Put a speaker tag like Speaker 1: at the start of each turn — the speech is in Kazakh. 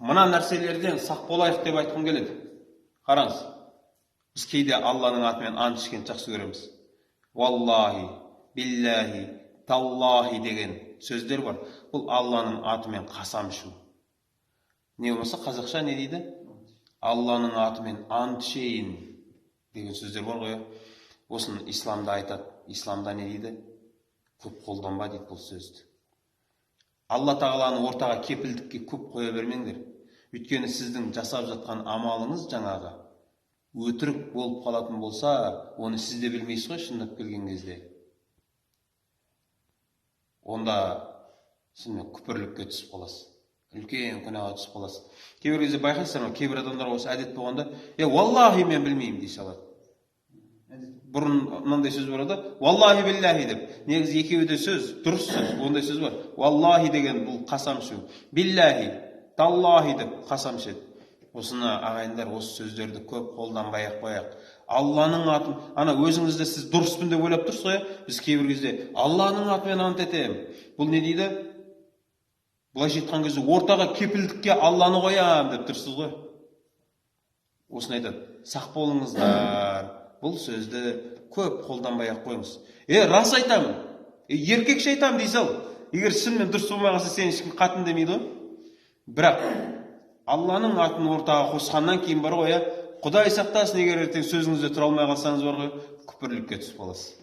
Speaker 1: Мына нәрселерден сақ болайық деп айтқым келеді. Қараңыз, біз кейде Алланың атымен ант ішкенді жақсы көреміз. Уаллахи, биллахи, таллахи деген сөздер бар. Бұл Алланың атымен қасам ішу. Не болмаса қазақша не дейді? Алланың атымен ант ішейін деген сөздер бар ғой. Осыны исламда айтады. Исламда не дейді? Көп қолданба дейді бұл сөзді. Алла тағаланы ортаға кепілдікке көп қоя бермеңдер. Өйткені сіздің жасап жатқан амалыңыз жаңағы өтірік болып қалатын болса, оны сіз де білмейсіз ғой шындап келген кезде. Онда шынымен күпірлікке түсіп қаласыз. Үлкен күнәға түсіп қаласыз. Кейбір кезде байқайсыздар ма, кейбір адамдар осы әдет болғанда, е, уаллахи мен білмеймін дей салады. Бұрын мынандай сөз бар еді, уаллахи биллахи деп. Негізі екеуі де сөз, дұрыс сөз, ондай сөз бар. Уаллахи деген бұл қасам ішу. Биллахи, таллахи деп қасам ішеді. Осыны, ағайындар, осы сөздерді көп қолданбай ақ қояйық. Алланың атын, ана өзіңізді сіз дұрыспын деп ойлап тұрсыз ғой, біз кейбір кезде Алланың атымен ант етемін. Бұл не дейді? Былайша айтқан кезде ортаға кепілдікке Алланы қоямын деп тұрсыз ғой. Осыны айтады, сақ болыңыздар, бұл сөзді көп қолданбай ақ қойыңыз. Е, рас айтамын, еркекше айтамын дей сал. Егер шынымен дұрыс болмай қалса, сені ешкім қатын демейді ғой. Бірақ Алланың атын ортаға қосқаннан кейін бар ғой, Құдай сақтасын, егер ертең сөзіңізде тұра алмай қалсаңыз бар ғой, күпірлікке түсіп қаласыз.